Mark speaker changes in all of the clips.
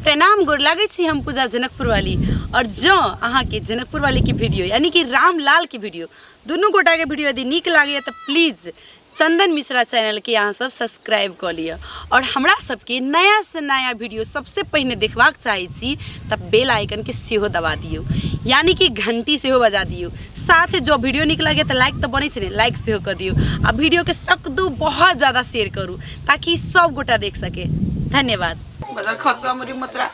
Speaker 1: प्रणाम, गोर लागै छी। हम पूजा जनकपुर वाली, और जँ अहाँके जनकपुर वाली के वीडियो यानी कि रामलाल के वीडियो, दुनू गोटाके वीडियो यदि नीक लागैए तऽ प्लीज चंदन मिश्रा चैनलके अहाँ सब सब्सक्राइब कऽ लिअ, और हमरा सबके नया से नया वीडियो सबसे पहिने देखबाक चाहै छी तऽ बेल आइकनके सेहो दबा दियौ, यानी कि घंटी सेहो बजा दियौ। साथ जो वीडियो नीक लगे तऽ लाइक तऽ बनै छै ने, लाइक सेहो कऽ दियौ आ वीडियोके सकदू बहुत ज़्यादा शेयर करू ताकि सब गोटा देख सके। धन्यवाद। बजर खसुआ मुरी मचरा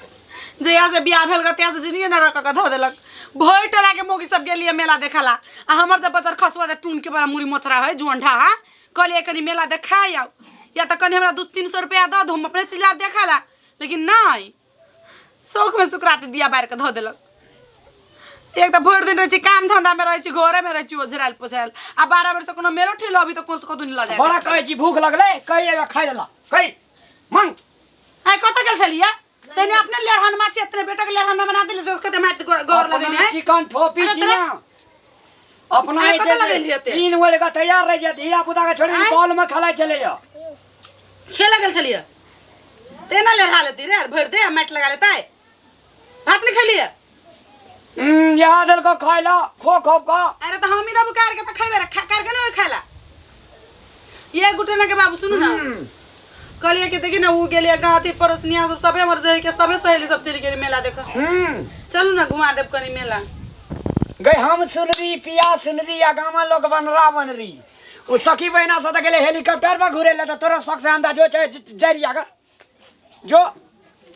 Speaker 1: जहिया से बियाह भेल तहिया से जिंदगी नरक कऽ धऽ देलक। भरि टोला के मौगी सब गेलियै मेला देखला आ हमर जब बजर खसुआ जे टून के बड़ा मुरी मोचरा है जुअंठा, हा कहलियै कनी मेला देखाय आउ या तऽ कनी हमरा 200-300 रुपया दऽ दू, हम अपने चलि जायब देखला, लेकिन नहि, शौक में सुकराती दिया बारि के धऽ देलक। एक तऽ भरि दिन रहै छी काम धंधा में रहै छी, घरे में रहै छी ओझरायल पोझरायल, आ 12 बजे से कोनो मेलो ठेलो अभी तऽ कोनो कतौ नहि लऽ जाय।
Speaker 2: बड़ा कहै छी भूख लगलै, कहि एगो खाइ लेला कहि मंग।
Speaker 1: आइ कतऽ गेल छलियै? तैने अपने लेरहन माछी एतने बेटा के लेरहन बना देले जो कते माटि गोर लगेने
Speaker 2: अपना
Speaker 1: है।
Speaker 2: चिकन ठोपी
Speaker 1: अरे
Speaker 2: छी
Speaker 1: तोरा-
Speaker 2: ना अपना
Speaker 1: अरे
Speaker 2: जे
Speaker 1: कतऽ
Speaker 2: छै,
Speaker 1: लगेलियै एते?
Speaker 2: 3 गोले का तैयार रह जात, धिया पुता के छोड़ी
Speaker 1: आँय?
Speaker 2: बॉल में खेलाइ चले जाओ।
Speaker 1: खेल गेल छलियै तेना लेरहा लेती रे, भरि दे माटि लगा लेतै। भात नहीं खेलियै?
Speaker 2: यहाँ देलको खाइ ला खो खोप का।
Speaker 1: अरे तो हम ही दबु कार के तो खेबे रे, खा कार के नहीं खाला। ये गुटना के बाबू सुनू ना, कहलिए कि देखी ना उ गेलिए गाँव थी पड़ोसनिया सब सबे हमर जहे के सबे सहेली सब चलि गेली मेला देख। चलू ना घुमा देब कनी मेला।
Speaker 2: गई हम सुनरी पिया सुनरी या गामा लोग बनरा बनरी उ सखी बहिना से त गेले हेलीकॉप्टर पर घुरे ले, त तोरा शौक से अंदाज हो चाहे जरिया का जो।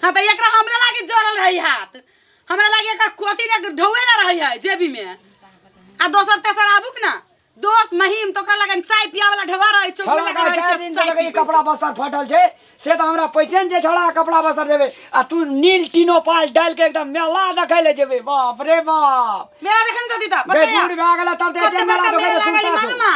Speaker 1: हाँ तो एकरा हमरा लागे जरल रही हाथ, हमरा लागे एकर कोती ने ढौए ना रही है जेबी में, आ दोसर तेसर आबुक ना दोस्त महीम तो ओकरा लगन चाय पिया वाला ढेवा रहे चौक में
Speaker 2: छोड़ा
Speaker 1: लगा
Speaker 2: का
Speaker 1: रहे
Speaker 2: चार
Speaker 1: छै,
Speaker 2: दिन से
Speaker 1: चाय
Speaker 2: लगे
Speaker 1: पीबै।
Speaker 2: कपड़ा बस्तर फटल छै से तो हमरा पैसे ने जे छोड़ा कपड़ा बस्तर देबे, आ तू नील टीनो पाल डाल के एकदम मेला देखे ले जेबे। बाप रे बाप,
Speaker 1: मेला देखन जदी त
Speaker 2: बे
Speaker 1: बतैया।
Speaker 2: बूढ़ भए गेला तब
Speaker 1: कते
Speaker 2: ते मेला
Speaker 1: बड़का
Speaker 2: देखे
Speaker 1: मेला
Speaker 2: ले
Speaker 1: लागल
Speaker 2: सुनता छौ।
Speaker 1: मालूम है?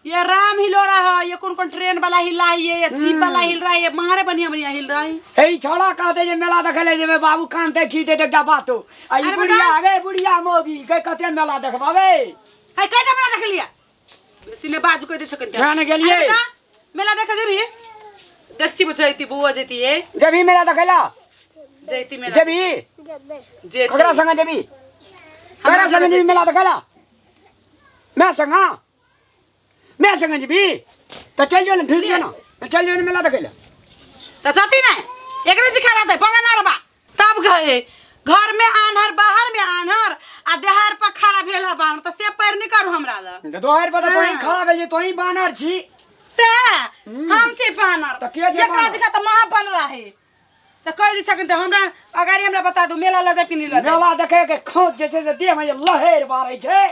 Speaker 1: ये राम हिलो रहा है, ये कौन कौन ट्रेन वाला हिल रहा है, ये जीप वाला हिल रहा है, ये मारे बढ़िया बढ़िया हिल रहा है।
Speaker 2: हे छोड़ा कहते जे मेला देखे ले जेबे, बाबू कानते खीते एकटा बातो आ ई
Speaker 1: अरे
Speaker 2: बुढ़िया
Speaker 1: बेटा।
Speaker 2: गे बुढ़िया मौगी के कते मेला देखबाबे।
Speaker 1: है कटा मेला देख लिया बेसी ने बाजू कह दे छकन
Speaker 2: केना ने गेलियै?
Speaker 1: अरे बेटा, मेला देखे जेबी? देख छी बुझैती बुआ जेती ए
Speaker 2: जेबी मेला देखेला?
Speaker 1: जैती मेला।
Speaker 2: जेबी?
Speaker 1: जेती।
Speaker 2: ककरा संगे जेबी? ककरा संगे जेबी मेला देखेला? मैं संगा, मैं संगे जेबी त चल जो ना, ढुक जो ना, चल जो ना मेला देखेला।
Speaker 1: त जाती नहीं एकरे जी खा रहते बंगा ना रबा तब गए घर में आन्हर बाहर में आन्हर आ देहार पर खड़ा भेला बानर त से पैर नहीं करू हमरा ल।
Speaker 2: दोहर पर त तोही
Speaker 1: हाँ।
Speaker 2: खड़ा भेल तोही बानर छी।
Speaker 1: ते हम छी बानर।
Speaker 2: त के छै
Speaker 1: एकरा
Speaker 2: बानर?
Speaker 1: जी त महा बन रहे से कह दी छकिन त हमरा अगाड़ी हमरा बता दू मेला ल जाय कि नहीं ल जाय।
Speaker 2: मेला देखे के खोज जे छै से देह में जे लहर बारै छै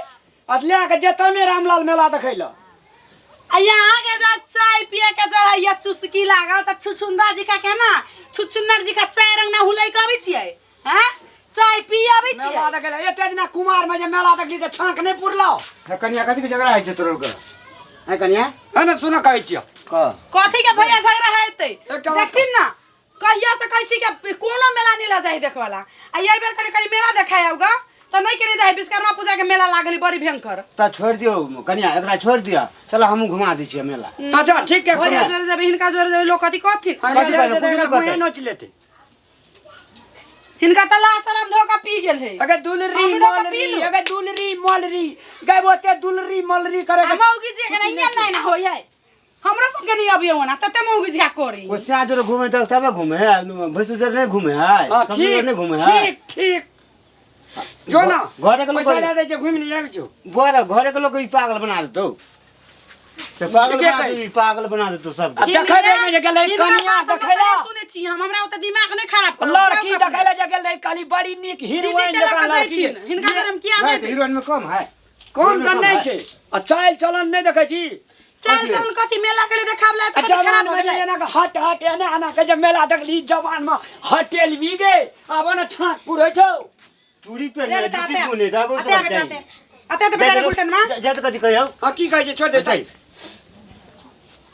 Speaker 2: आ लए के जेतौ ने रामलाल मेला देखै लए।
Speaker 1: आ यहाँ के जा चाय पिए के जरा या चुस्की लागल त छुछुंदरा जी का के ना छुछुंदर जी का चाय रंग ना हुलै के अबै छियै, हैं चाय पी अबै छियै।
Speaker 2: मेला देखै लए एते दिना कुमार में जे मेला देखली त छाँक नहि पुरलौ।
Speaker 3: हे कनिया, कथी के झगड़ा होइ छै तोरो के? हे कनिया
Speaker 2: है ने सुन कहै छियौ।
Speaker 3: कह।
Speaker 1: कथी के भैया झगड़ा हेतै?
Speaker 2: एकटा बात
Speaker 1: देखथिन ना कहिया से कहै छी कि कोनो मेला नहीं ल जाई देखवाला, आ एहि बेर कहली कनी मेला देखाय आउगा त नहीं केने जाई। विश्वकर्मा पूजा के मेला लागल बड़ी भयंकर।
Speaker 3: त छोड़ दियौ कनिया, एकरा छोड़ दियौ, चलो हमहूँ घुमा दै छियै मेला।
Speaker 2: अच्छा ठीक है,
Speaker 1: भैया जोरे जेबै, हिनका जोरे जेबै, लोक कथी कहथिन?
Speaker 2: हाँ,
Speaker 3: कथी
Speaker 2: जोरे
Speaker 3: कहबै?
Speaker 2: जेबै,
Speaker 3: कुछ नहि
Speaker 2: मुँहे
Speaker 3: कहतै।
Speaker 2: नोच लेतै।
Speaker 1: हिनका त लाल शराब धोखा पी गेल है।
Speaker 2: अगर दुलरी
Speaker 1: हम धोखा
Speaker 2: मलरी,
Speaker 1: पी लू।
Speaker 2: अगर दुलरी मलरी गए बोते दुलरी मलरी करे
Speaker 1: आ मौगी जी के नहीं नहीं ना होय है, हमरा सब के नहीं अबियो ना तते मौगी जी का करी।
Speaker 3: ओ सिया जोरे घूमे तब तबे घूमे है, भैंसुर जोरे नहीं घूमे है,
Speaker 2: हाँ,
Speaker 3: सब
Speaker 2: ठीक,
Speaker 3: जोरे नहीं घूमे है।
Speaker 2: ठीक ठीक जो ना
Speaker 3: घरे के लोग
Speaker 2: पैसा दे दे छै, घूमि नहीं आबि छौ।
Speaker 3: घरे के लोग ई पागल बना देतौ। से पागल
Speaker 2: के
Speaker 3: बना
Speaker 2: कहै?
Speaker 3: देतौ, ई पागल बना देतौ सब।
Speaker 2: आ देखै बेर में जे गेलै
Speaker 1: हिनका
Speaker 2: कनिया
Speaker 1: बात हम
Speaker 2: देखै ला।
Speaker 1: ओते सुनै छी हम, हमरा ओते दिमाग नहीं खराब करू।
Speaker 2: लड़की
Speaker 1: जाउ
Speaker 2: देखै ला जे गेलै कहली बड़ी नीक
Speaker 1: दीदी
Speaker 2: हीरोइन
Speaker 1: के लऽ
Speaker 2: जकाँ
Speaker 1: कऽ
Speaker 2: लड़की।
Speaker 1: जैथिन, हिनका घर हम किया
Speaker 3: नहीं,
Speaker 1: जेबै?
Speaker 3: तऽ हीरोइन में कम है।
Speaker 2: कम तऽ
Speaker 3: हीरोइन में
Speaker 2: नहि
Speaker 3: कम
Speaker 2: छै आ चालि चलन नहि देखै छी।
Speaker 1: चालि चलन कथी मेला के लिए देखाब ला
Speaker 2: आ
Speaker 1: तऽ कथी
Speaker 2: जवान
Speaker 1: खराब
Speaker 2: में
Speaker 1: भऽ
Speaker 2: जे
Speaker 1: गेलै?
Speaker 2: एना के हट हट एना एना के जे मेला देखली जवान में हटेल भी गे आब ने छाँक पुरै छौ।
Speaker 3: चूड़ी
Speaker 1: रे
Speaker 3: पहिरने
Speaker 1: बेटा,
Speaker 3: जूती
Speaker 1: आते
Speaker 3: पहिरने तऽ आब
Speaker 1: आते
Speaker 3: सब
Speaker 1: बेटा,
Speaker 3: चाही।
Speaker 1: आते आते तऽ बेटा रे गुलटन में।
Speaker 3: जा तऽ कथी कहियौ?
Speaker 2: हाँ की कहै छै छोड़ दे।
Speaker 3: बताइ।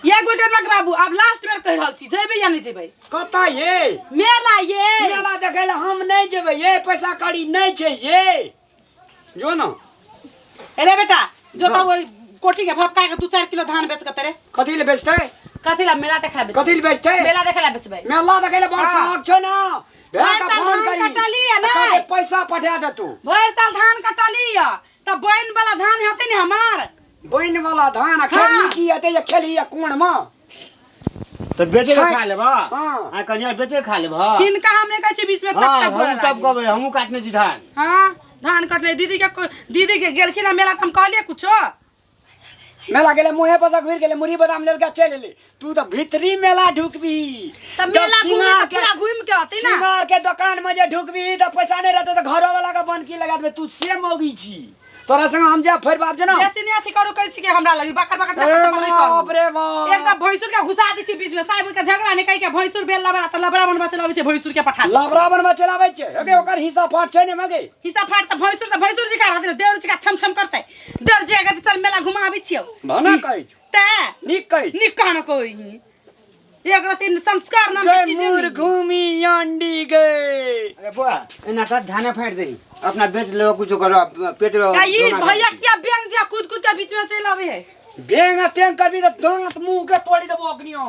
Speaker 1: ये गुलटन के बाबू आब लास्ट बेर कहि रहल छी, जेबै या नहि जेबै?
Speaker 2: कतऽ ये
Speaker 1: मेला ये
Speaker 2: मेला देखै लए हम नहि जेबै ये, पैसा कौड़ी नहि छै ये जो ना।
Speaker 1: अरे बेटा जो तो ओहि कोठी के भपका के 2-4 किलो धान बेच के तेरे।
Speaker 2: कथी ले बेचतै?
Speaker 1: कथी ला मेला देखा बेचबै?
Speaker 2: कथी ले बेचतै?
Speaker 1: मेला देखे ला बेचबै।
Speaker 2: मेला देखे ला बड़
Speaker 1: हाँ।
Speaker 2: शौक छौ ना।
Speaker 1: भरि साल
Speaker 2: करी
Speaker 1: कटली है
Speaker 2: आ
Speaker 1: नहीं
Speaker 2: पैसा पठा दे तू
Speaker 1: भरि साल धान कटली है तऽ बनि वाला धान हेतै ने हमार
Speaker 2: बनि वाला धान आ खेलही की हेतै जे खेलही आ कोन मे
Speaker 3: तो बेचे के
Speaker 2: छै।
Speaker 3: खा लेबह
Speaker 2: हाँ।
Speaker 3: आ कनिया बेचे के खा लेबह
Speaker 1: हिनका हम नहि कहै छी बीच में टक
Speaker 3: हाँ
Speaker 1: टक
Speaker 3: हम
Speaker 1: बोलऽ
Speaker 3: तब
Speaker 1: लागी।
Speaker 3: कहबै हमहूँ काटने छी धान
Speaker 1: हाँ धान कटने दीदी के दीदी के गेलखिन हँ मेला तऽ हम कहलियै कुछो
Speaker 2: मेला गेलै मुँहे पर से घुरि गेलै मुरही बादाम लेलकै चलि एलै तू तऽ भीतरी मेला ढुकबी
Speaker 1: तऽ
Speaker 2: जब
Speaker 1: मेला घूमे
Speaker 2: सिंगार
Speaker 1: तऽ पूरा घूमि के अतै ना
Speaker 2: सिंगार के दुकान में जे ढुकबी तऽ पैसा नहि रहतौ तऽ घरो वाला के बनकी लगा देबै तू से मौगी छी तोरा संग हम जे फरि बाप जे ना
Speaker 1: बेसी नहि अथी करू कहै छी कि हमरा लगी बकर बकर
Speaker 2: ए
Speaker 1: चक्कर चक्कर नहि
Speaker 2: बाप
Speaker 1: करू
Speaker 2: रे बाप
Speaker 1: एकदम भैंसुर के घुसा दै छी बीच में साहेब के झगड़ा नहि कहि के भैंसुर भेल लबरा तऽ लबरा बनबा चलाबै छै भैंसुर के पठा दै छै।
Speaker 2: लबरा बनबा चलाबै छै अगे ओकर हिस्सा फाट छै ने मगे
Speaker 1: हिस्सा फाट तऽ भैंसुर जी का रहतै देवर जी का छम छम करतै देवर जी के चल मेला घुमाबै छियौ
Speaker 2: भाना कहै छौ
Speaker 1: ते
Speaker 2: नीक कहै छौ।
Speaker 1: नीक कहना कोई एक रति संस्कार नाम के
Speaker 2: गए
Speaker 1: चीज
Speaker 2: मूर घूमी अंडी गए
Speaker 3: अरे बुआ एना कर धाने फाड़ि दही अपना बेच लेबो कुछो करो अब पेट में
Speaker 1: ई
Speaker 3: जोना
Speaker 1: भैया
Speaker 3: कर।
Speaker 1: किया बैंक जा कूद कूद के बीच में चलि आबै है
Speaker 2: बेंग आ तेंग करबी तऽ दांत मुंह के तोड़ि देबो अग्नियो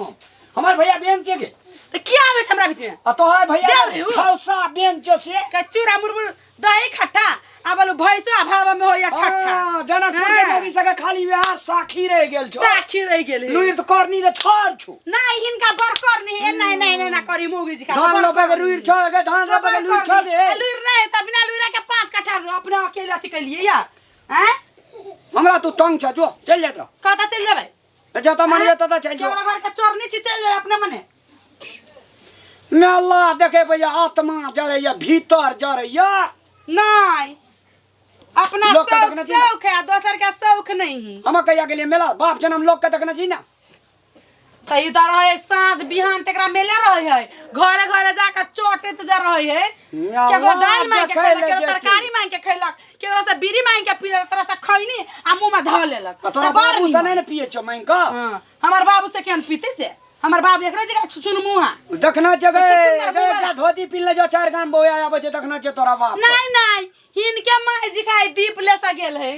Speaker 2: हमर भैया बेंग छै गे
Speaker 1: तऽ किया आबै छै हमरा बीच में
Speaker 2: आ तोहर भैया
Speaker 1: देव रे उ।
Speaker 2: खौसा बेंग छौ से
Speaker 1: के चूड़ा मुरमुर दही खट्टा आ बोलू भैंसो आ भावा में होइया ठट्ठा
Speaker 2: हाँ, जनकपुर के
Speaker 1: हाँ।
Speaker 2: मौगी सबके खाली वएह साखी रहि गेल छौ
Speaker 1: साखी रहि गेल है।
Speaker 2: लुरि तऽ करनी तऽ छर छौ
Speaker 1: नहीं हिनका बड़कर नहीं है नहीं नहीं नहीं ना करी मोगी जी का
Speaker 2: धान रोपे के लुरि छौ गे धान रोपे के लुरि छौ गे
Speaker 1: लुरि नहीं त बिना लुरा के 5 कट्ठा अपना अकेले अथी कलिए या हैं
Speaker 2: हमरा तू तंग छ जो चलि जाइत रह
Speaker 1: कतऽ चलि जेबै
Speaker 2: जतऽ मन जेतऽ ततऽ चलि जो
Speaker 1: केकरो घर के चोरनी छी चलि जेबै अपने मने
Speaker 2: मेला देखे भैया आत्मा जरैया भीतर जरैया
Speaker 1: नहीं अपना
Speaker 2: लोग के
Speaker 1: शौक
Speaker 2: देखना चाहिए ना।
Speaker 1: शौक है दोसर के शौक नहीं है
Speaker 2: हम कहिया गेलियै मेला बाप जनम लोग के देखने छी ना
Speaker 1: त ई तऽ रहे साँझ बिहान तकरा मेले रहे है घरे घरे जाकर चोटैत जा रहे है केकरो दालि मांगि के
Speaker 2: देखै
Speaker 1: खैलक
Speaker 2: लए
Speaker 1: केकरो
Speaker 2: जेतै।
Speaker 1: तरकारी मांगि के खैलक केकरो से बीड़ी मांगि के पी लेलक तोरा से खैनी आ मुंह में धऽ लेलक
Speaker 2: आ तोरा
Speaker 1: तऽ बड़
Speaker 2: बाबू से
Speaker 1: निमन।
Speaker 2: नहि ने पिए छौ मांगि कऽ
Speaker 1: हाँ, हमर बाबू से केहन पीते से हमर बाबू एकरे जगह छुछुन मुँह
Speaker 2: देखना छै गे
Speaker 1: सुन्दर
Speaker 2: गे,
Speaker 1: बुआ।
Speaker 2: एकटा धोती पिन्हले जो चारि गाम बौआ आबै छै देखना छै तोरा बाप के।
Speaker 1: नहीं नहीं हिनके माय जी खाई दीप ले से गेल है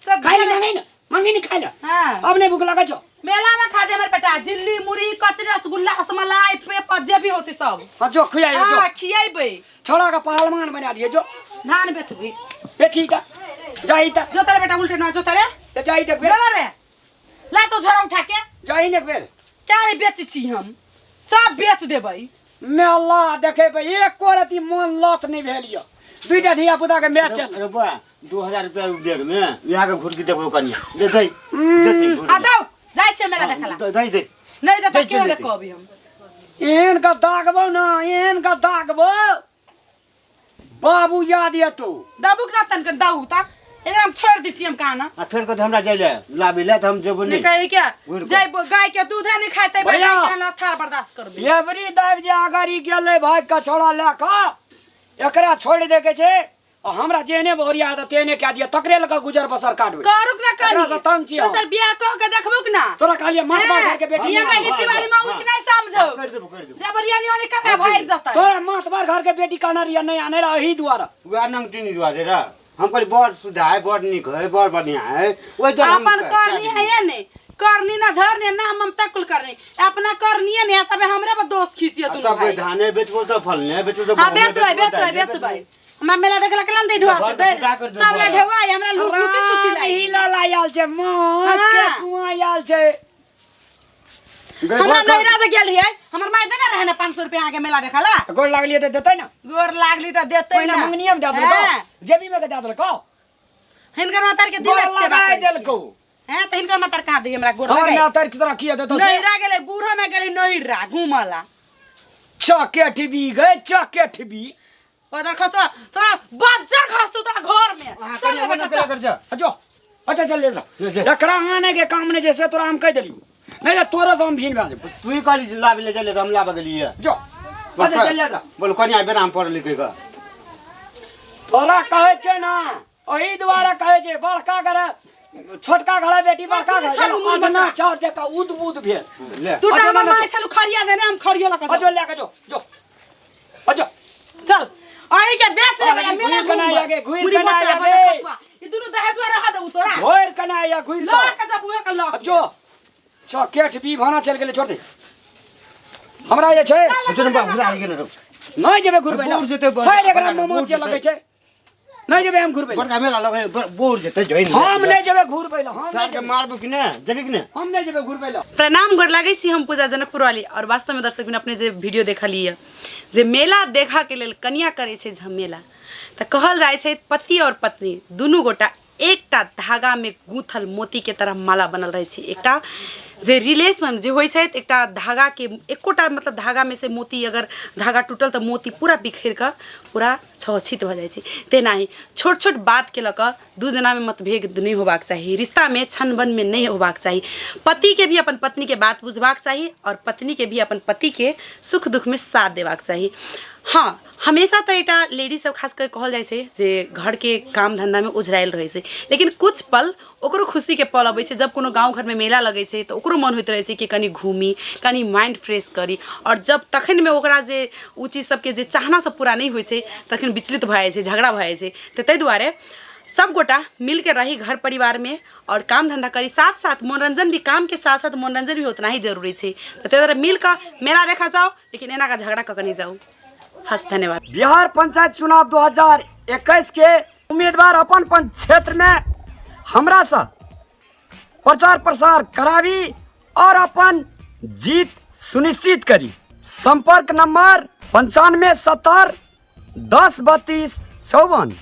Speaker 1: सब
Speaker 2: खाइ ले मांगै ने मांगै ने खाइ ले
Speaker 1: हाँ
Speaker 2: अब नहि भूख लागै छौ
Speaker 1: मेला में खा दे हमर बेटा झिल्ली मुरही कचरी रसगुल्ला रसमलाई पेपर जे भी होते सब
Speaker 2: हाँ जो खुआइयो जो
Speaker 1: हाँ खियेबै
Speaker 2: छोड़ा के पहलवान बना दिए जो
Speaker 1: धान बेचबी
Speaker 2: बेची त जाही त
Speaker 1: जो तारे बेटा उल्टे ना जो तारे
Speaker 2: ते जाही त बेर
Speaker 1: बोला रे ला तो झोरा उठा के
Speaker 2: जाही ने बेर
Speaker 1: क्या बेच छी हम सब बेच देबै
Speaker 2: मेला देखेबै एको रति मन लत नहि भेल यऽ दुइटा धिया पुता के मैच चल
Speaker 3: अरे बुआ 2000 रुपया बैग में यहाँ के घुरकी देखबो कनिया दे दे दे घुरकी।
Speaker 1: आ दौ जाइ छै मेला देखला
Speaker 3: दे दे दे
Speaker 1: नहीं जतऽ
Speaker 3: दे,
Speaker 1: केओ
Speaker 3: दे,
Speaker 1: ने
Speaker 3: दे।
Speaker 1: कहबी हम
Speaker 2: एहन का दागबो ना एहन का दागबो बाबू याद एतौ
Speaker 1: दबुक ना तनक दऊ त एकरा हम छोड़ दै छी हम कहाँ ना
Speaker 3: आ फेर कहते हमरा जाइ ले लाबी ले तऽ हम जेबो
Speaker 1: नहीं
Speaker 3: नहीं
Speaker 1: कहे क्या
Speaker 3: घुरि कऽ।
Speaker 1: जाय गाय के दूध नहीं खाते
Speaker 2: भैया।
Speaker 1: खाना थार बर्दाश्त करबे
Speaker 2: एबरी दाबि जे अगर ई गेलै भाग के छोड़ा लए कऽ एकरा छोड़ि दै के छै आ हमरा जेहने भोरिया हेतै तेहने कए दिअ तकरे लऽ कऽ गुजर बसर काटबै
Speaker 1: करूक ना
Speaker 2: एकरा
Speaker 1: करी
Speaker 2: से तंग छी हम।
Speaker 1: दोसर बियाह कह के देखबुक ना
Speaker 2: तोरा कहलियै मात बाप घर के बेटी
Speaker 1: ई हमरा
Speaker 2: नहि
Speaker 1: हिप्पी वाली माँ उठ नहीं समझो
Speaker 3: कर देबो कर देबो
Speaker 1: जबरिया नहीं कते भाग जतै
Speaker 2: तोरा मात बार घर के बेटी कहने रहियै नहि आने रह एही दुआरे
Speaker 3: वएह नंगटिनी दुआरे रह हम कहली बड़ सुधा है बड़ नीक है बड़ बढ़िया है ओहि दुआरे हम
Speaker 1: अपन करनी है ने करनी ना धरनी ना ममता कुल करनी अपना करनी ने तबे हमरे पर दोष खींचिए तू
Speaker 3: तब
Speaker 1: भाई
Speaker 3: धाने बेचबो तऽ फलने बेचबो तऽ
Speaker 1: हां
Speaker 3: गहूँमे
Speaker 1: बेचबै
Speaker 3: बेचबो,
Speaker 1: बेचबै
Speaker 3: दालिए
Speaker 1: बेचबै हमरा मेला देखला केला दे ढुआ
Speaker 3: घर
Speaker 1: से
Speaker 3: के
Speaker 1: दे
Speaker 3: छुटा कर दे
Speaker 1: सब ला
Speaker 3: बड़ा।
Speaker 1: ढेवा हमरा लुटलुटी छुची
Speaker 2: राम
Speaker 1: लाई
Speaker 2: हिलल आयल छै माछ के
Speaker 1: हाँ।
Speaker 2: कुआं आयल छै
Speaker 1: हमरा नैरा जे गेल रहियै हमर माय देने रहे ने 500 रुपया अहाँके मेला देखला
Speaker 2: गोर लागलियै तऽ देतै ने
Speaker 1: गोर लागली तऽ देतै
Speaker 2: पहिने
Speaker 1: ना
Speaker 2: मंगनिये मे दए देलकौ
Speaker 1: हैं?
Speaker 2: जेबी मे के दए देलकौ
Speaker 1: हिनकर मातार के
Speaker 2: गोर
Speaker 1: दिलक सेवा
Speaker 2: लगाय
Speaker 1: करै छियै।
Speaker 2: देलकौ
Speaker 1: हैं तऽ हिनकर मातार कहाँ दियै हमरा गोर
Speaker 2: हमर
Speaker 1: लगाय
Speaker 2: माय तर तोरा किया देतौ से
Speaker 1: नैरा गेलै बूढ़ो में गेलै नैरा घूमला
Speaker 2: चकेठबी गए चकेठबी
Speaker 1: बजर खसो तोरा बजर खसतो तोरा घर में
Speaker 3: अहाँ
Speaker 1: चल
Speaker 3: कनिया
Speaker 1: रे
Speaker 3: मना
Speaker 1: बेटा,
Speaker 3: केला कर जा
Speaker 2: जो अच्छा चल ले
Speaker 3: ले, ले।
Speaker 2: एकरा आने के काम नहीं जैसे तोरा हम कह दिलियो नहीं तो तोरा से हम भीन भए जेबो
Speaker 3: तू ही कहली जे लाबे ले जाइले तऽ हम लाबे गेलियै
Speaker 2: जो अच्छा चल ले
Speaker 3: बोल कनिया बेरा हम पढ़ लिखे का
Speaker 2: तोरा कहै छै ना ओही दुआरे कहै छै बड़का घर छोटका घर बेटी बड़का घर
Speaker 1: छलू मुँह
Speaker 2: अदना
Speaker 1: बचा।
Speaker 2: चाउर जकाँ उद बुद भेल
Speaker 3: ले
Speaker 1: तू
Speaker 2: अच्छा,
Speaker 1: हमर
Speaker 2: ना, ना,
Speaker 1: माय छलू खरिया देने हम खरियो लऽ कऽ
Speaker 2: अजो लए कऽ जो जो अजो
Speaker 1: चल अही के बेच लेबै
Speaker 2: अरे,
Speaker 1: मेला
Speaker 2: घुरि कऽ ना
Speaker 1: घुमबै।
Speaker 2: आगे, घुरि
Speaker 1: मुड़ी
Speaker 2: कऽ ना
Speaker 1: बच्चा,
Speaker 2: आगे।
Speaker 1: बच्चा खसुआ। ई दुनू दहेजुआ रह देबू तोरा
Speaker 2: घोर कना या घुरि
Speaker 1: लऽ
Speaker 2: कऽ
Speaker 1: के जब उहे के लऽ के।
Speaker 2: जो चकेठ बी भाना चलि गेलै छोड़ दे हमरा जे छै
Speaker 3: चल बा घुरा गेल रो
Speaker 2: नहीं जेबे घुरबै
Speaker 3: बोर जेतै,
Speaker 2: फेर एकरा
Speaker 3: बड़का
Speaker 2: मोमो
Speaker 3: बोर
Speaker 2: जे लगै छै नहीं जेबे हम घुरबै
Speaker 3: बड़का मेला लगे बोर जेतै जोइन
Speaker 2: हम नहीं जेबे घुरबै हम
Speaker 3: सार
Speaker 2: नहीं
Speaker 3: के
Speaker 2: जेबै।
Speaker 3: मारबो कि ने जेबी कि ने
Speaker 2: हम नहीं जेबे घुरबै ला
Speaker 1: प्रणाम गोर लागै छी हम पूजा जनकपुर वाली और वास्तव में दर्शक बिन अपने जे वीडियो देखलियै जे मेला देखा के लेल कनिया करै छै झमेला तऽ कहल जाइ छै पति और पत्नी दुनू गोटा एकटा धागामे गूँथल मोतीके तरह माला बनल रहै छै एकटा जे रिलेशन जे होइ छै एकटा धागाके एकोटा मतलब धागामे से मोती अगर धागा टूटल तऽ मोती पूरा बिखरि कऽ पूरा छहोछित भऽ जाइ छै तेनाही छोट छोट बातके लऽ कऽ दू जनामे मतभेद नहि होबाक चाही रिश्तामे छनबनमे नहि होबाक चाही पतिके भी अपन पत्नीके बात बुझबाक चाही आओर पत्नीके भी अपन पतिके सुख दुखमे साथ देबाक चाही हँ हमेशा तऽ एकटा लेडीज सब खास कऽ कहल जाइ छै जे घरके काम धन्धामे ओझरायल रहै छै लेकिन कुछ पल ओकरो खुशीके पल अबै छै जब कोनो गाँव घरमे मेला लगै छै तऽ ओकरो मन होइत रहै छै कि कनि घूमी कनि माइंड फ्रेश करी आओर जब तखनमे ओकरा जे ओ चीज सबके जे चाहना सब पूरा नहि होइ छै तखन विचलित भऽ जाइ छै झगड़ा भऽ जाइ छै तऽ ताहि दुआरे सब गोटा मिलके रही घर परिवारमे आओर काम धन्धा करी साथ साथ मनोरञ्जन भी कामके साथ साथ मनोरञ्जन भी उतना ही जरूरी छै तऽ ताहि दुआरे मिलकऽ मेला देखऽ जाउ लेकिन एना कऽ झगड़ा कऽ कऽ नहि जाउ हस् धन्यवाद
Speaker 2: बिहार पंचायत चुनाव 2021 के उम्मीदवार अपन अपन क्षेत्र में हमरा से प्रचार प्रसार करावी और अपन जीत सुनिश्चित करी। संपर्क नंबर 95 70 10 32 54।